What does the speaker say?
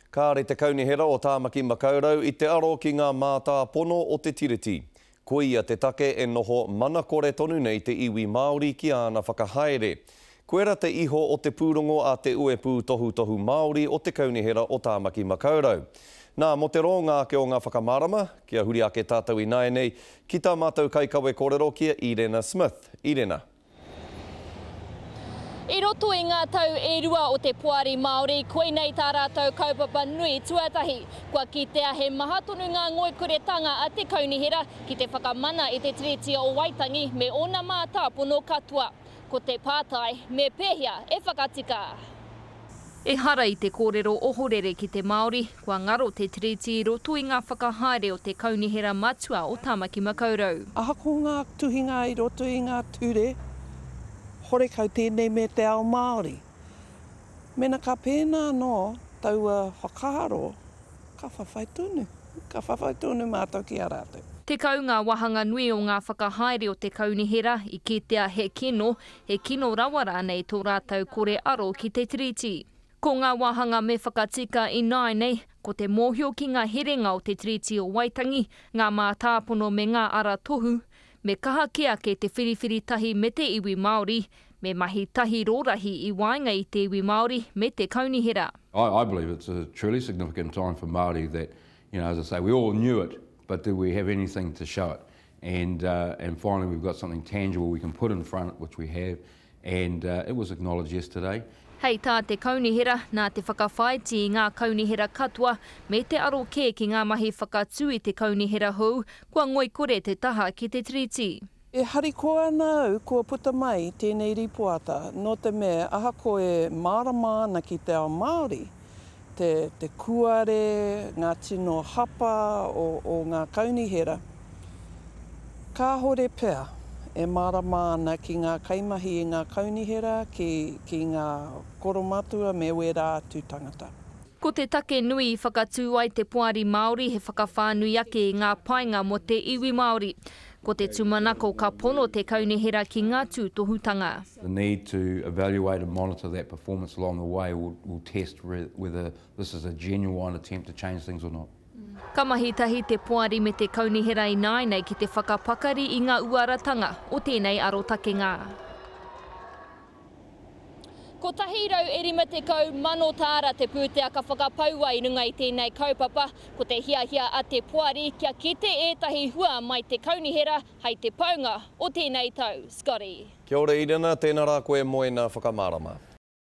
Kāre te Kaunihera o Tāmaki Makaurau i te aro ki ngā mātāpono o te Tiriti. Koia te take e noho mana kore tonu nei te iwi Māori ki āna whakahaere. Koira te iho o te pūrongo a Te Uepū Tohutohu Māori o te Kaunihera o Tāmaki Makaurau. Nā, mō te roonga ake o ngā whakamārama, kia huri ake tātou ināianei ki tā mātou kaikawe kōrero ki a Irena Smith. Irena. I roto i ngā tau e rua o te Poari Māori, koinei tā rātou kaupapa nui tuatahi. Kua kitea he maha tonu ngā ngoikoretanga a te Kaunihera ki te whakamana i te Tiriti o Waitangi me ōna mātāpono katoa. Ko te pātai, me pēhea e whakatika? Ehara i te kōrero ohorere ki te Māori, kua ngaro te Tiriti i roto i ngā whakahaere o te Kaunihera Matua o Tāmaki Makaurau. Ahakoa ngā tuhinga i roto i ngā ture, horekau tēnei me te ao Māori. Mena ka pēnā anō taua whakaaro, ka whawhai tonu, ka whawhai tonu mātou ki a rātou. 10 ngā wāhanga nui o ngā whakahaere o te Kaunihera i kitea he kino, he kino rawa rānei tō rātou kore aro ki te Tiriti. Ko ngā wāhanga me whakatika ināianei, ko te mōhio ki ngā herenga o te Tiriti o Waitangi, ngā mātāpono me ngā aratohu, me kaha kē ake te whiriwhiri tahi me te iwi Māori, me mahi tahi rōrahi i waenga i te iwi Māori me te Kaunihera. I, I believe it's a truly significant time for Māori that, you know, as I say, we all knew it, but did we have anything to show it? And, uh, and finally we've got something tangible we can put in front, which we have, and uh, it was acknowledged yesterday. Hei tā te kaunihera, nā te whakawhāiti i ngā kaunihera katoa me te aro kē ki ngā mahi whakatū i te kaunihera hou, kua ngoikore te taha ki te Tiriti. E harikoa ana au kua puta mai tēnei rīpoata nō te mea ahakoa e mārama ana ki te ao Māori, te, te kuare, ngā tino hapa o, o ngā kaunihera, kāhore pea e mārama ana ki ngā kaimahi i ngā kaunihera, ki, ki ngā koromatua me wērā atu tangata. Ko te take nui i whakatū ai te Poari Māori he whakawhānui ake i ngā painga mō te iwi Māori. Ko te tūmanako ka pono te kaunihera ki ngā tūtohutanga. The need to evaluate and monitor that performance along the way will, will test whether this is a genuine attempt to change things or not. Ka mahi tahi te Poari me te Kaunihera ināianei ki te whakapakari i ngā uaratanga o tēnei arotakenga. 150,000 tāra te pūtea ka whakapaua i runga i tēnei kaupapa. Ko te hiahia a te Poari kia kite ētahi hua mai te Kaunihera hei te paunga o tēnei tau. Scotty. Kia ora Irina, tēnā rā koe mō ēnā whakamārama.